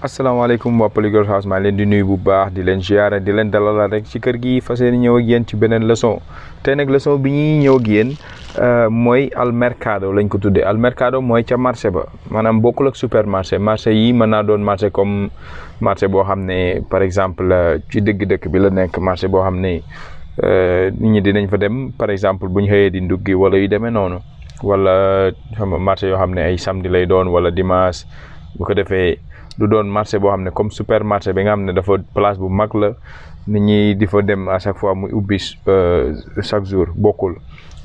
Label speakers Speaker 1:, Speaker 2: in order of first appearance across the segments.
Speaker 1: asalaamaaleykum waa Polyglot House maa leen di nuyu bu baax di leen ziara di leen dalal rek ci kër gi fas yéene ñëw ak yéen ci beneen leçon tey nag leçon bi ñuy ñëw ak yéen mooy al mercado lañ ko tuddee al mercado mooy ca marché ba maanaam bokkul ak supermarché marché yi mën naa doon marché comme marché boo xam ne par exemple ci dëkk bi la nekk marché boo xam ne nit ñi dinañ fa dem par exemple bu ñu xëyee di nduggi wala yu demee noonu wala xam nga marché yoo xam ne ay samedi lay doon wala dimanche bu ko defee. du doon marché boo xam ne comme supermarché bi nga xam ne dafa place bu mag la nit ñi di fa dem à chaque fois muy ubbi chaque jour bokkul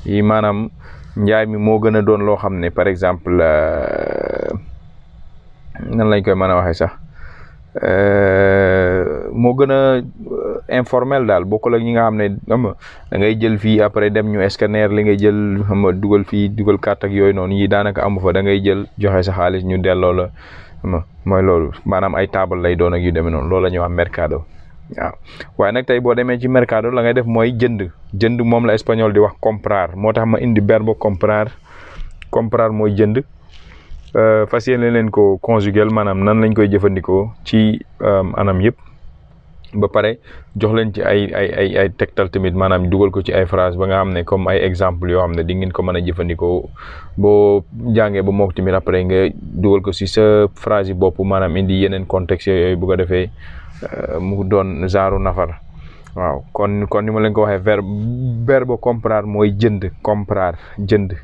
Speaker 1: yi maanaam njaay mi moo gën a doon loo xam ne par exemple nan lañ koy mën a waxee sax moo gën a informel daal bokkul ak ñi nga xam ne xam nga da ngay jël fii après dem ñu scanner li ngay jël xam nga dugal fii dugal carte ak yooyu noonu yi daanaka amu fa da ngay jël joxe sa xaalis ñu delloo la. mooy loolu maanaam ay table lay doon ak yu demee noonu loolu la ñuy wax mercado waaw waaye nag tey boo demee ci mercado la ngay def mooy jënd moom la espagnol di wax comprar moo tax ma indi verbe comprar mooy jënd fas yéene leen ko conjuguer maanaam nan lañ koy jëfandikoo ci anam yëpp ba pare jox leen ci ay tegtal tamit maanaam dugal ko ci ay phrase ba nga xam ne comme ay exemple yoo xam ne di ngeen ko mën a jëfandikoo boo jàngee ba mook tamit après nga dugal ko si sa phrase yi bopp maanaam indi yeneen contexte yooyu bu ko defee mu doon genre nafar waaw kon ni ma leen ko waxee verbe comprar mooy comprar jënd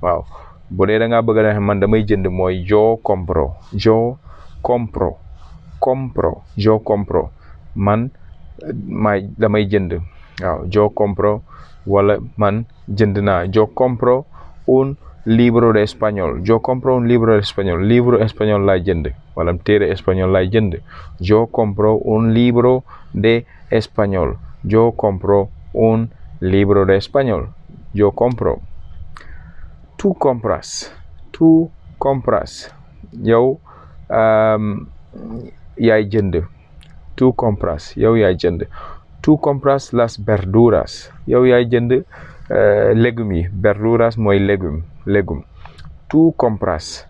Speaker 1: waaw bu dee da ngaa bëgg a ne man damay jënd mooy yo compro man damay jënd waaw yo compro wala man jënd naa yo compro un libro de español livre español laay jënd wala téere español laay jënd yo compro un libro de español yo compro un libro de español yo compro tú compras yow yaay jënd tú compras yow yaay jënd tú compras las verduras yow yaay jënd légumes yi verduras mooy légume tú compras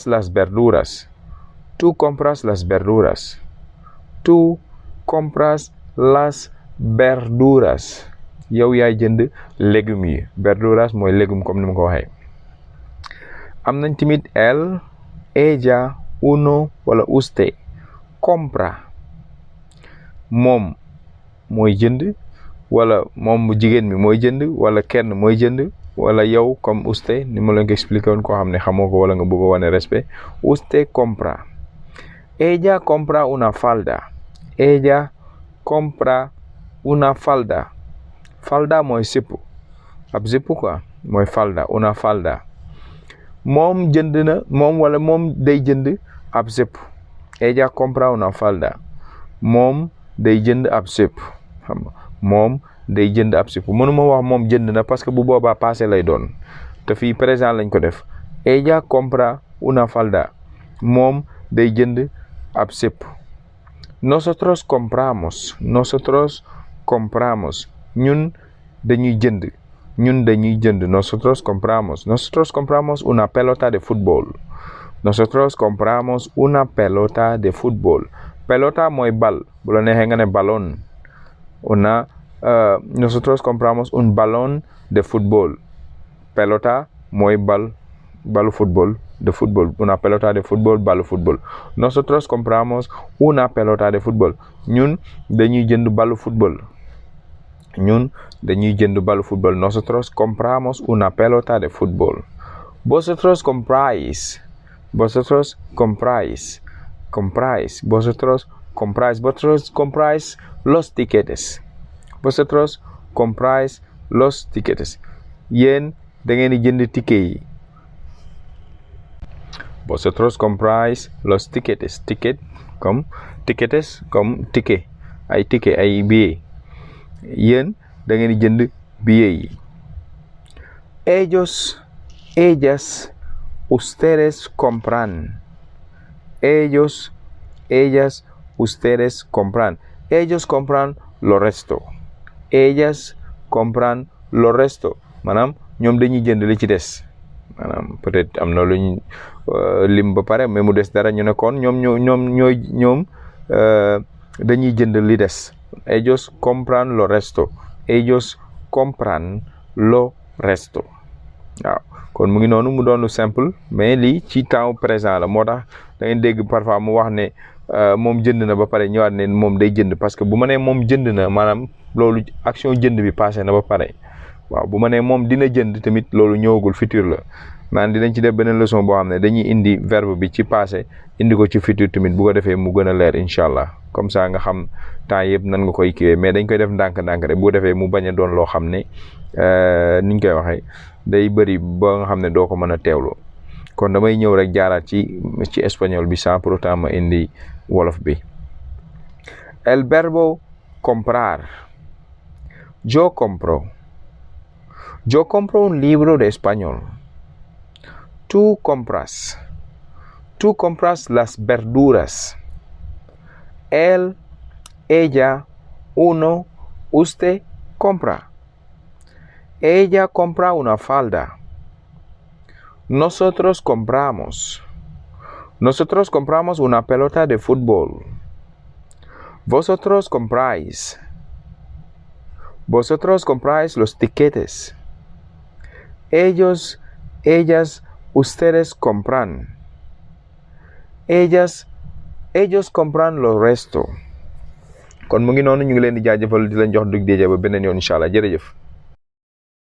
Speaker 1: las verduras tú compras las verduras yow yaay jënd légumes yi verduras mooy légume comme ni ma ko waxee am nañ tamit él ella uno wala usted compra moom mooy jënd wala moom jigéen mi mooy jënd wala kenn mooy jënd wala yow comme usted ni ma leen ko expliqué woon koo xam ne xamoo ko wala nga bëgg a wane respect usted compra ella compra una falda mooy sipp ab zipp quoi mooy falda una falda moom jënd na moom day jënd ab zipp ella compra una falda moom day jënd ab zipp xam nga moom day jënd ab zipp mënuma wax moom jënd na parce que bu boobaa passé lay doon te fii présent lañ ko def ella compra una falda moom day jënd ab zipp nosotros compramos ñun dañuy jënd nosotros compramos una pelota de fútbol pelota mooy bal bu la neexee nga ne balón nosotros compramos un balón de fútbol pelota mooy balu fútbol de fútbol una pelota de fútbol balu fútbol nosotros compramos una pelota de fútbol ñun dañuy jënd balu fútbol nosotros compramos una pelota de fútbol vosotros compráis los tiquetes yéen da ngeen di jënd ticket yi vosotros compráis los tiquetes ticket comme ticket ay billet yéen da ngeen di jënd billet yi ellas ustedes compran ellas ustedes compran ellos compran lo resto ellas compran lo resto maanaam ñoom dañuy jënd li ci des maanaam peut-être am na luñ lim ba pare mais mu des dara ñu ne kon ñoom dañuy jënd li des. Ellos compran lo resto. Ellos compran lo resto. waaw kon mu ngi noonu mu doon lu simple mais lii ci temps présent la moo tax da ngeen dégg parfois mu wax ne moom jënd na ba pare ñëwaat ne moom day jënd parce que bu ma nee moom jënd na maanaam loolu action jënd bi passé na ba pare waaw bu ma nee moom dina jënd tamit loolu ñëwagul futur la maanaam dinañ ci def beneen leçon boo xam ne dañuy indi verbe bi ci passé indi ko ci futur tamit bu ko defee mu gën a leer incha allah comme ça nga xam temps yëpp nan nga koy kiiwee mais dañ koy def ndànk-ndànk rek bu ko defee mu bañ a doon loo xam ne niñ koy waxee day bëri ba nga xam ne doo ko mën a teewloo kon damay ñëw rek jaaraat ci espagnol bi sans pour autant ma indi wolof bi. El verbo comprar. Yo compro un libro de español. Tú compras las verduras. Él, ella, uno, usted compra. Ella compra una falda. Nosotros compramos una pelota de fútbol. Vosotros compráis los tiquetes. Ellos, ellas, ustedes compran. Ellos compran lo resto. kon mu ngi noonu ñu ngi leen di jaajëfal di leen jox dug déje ba beneen yoon incha allah jërëjëf.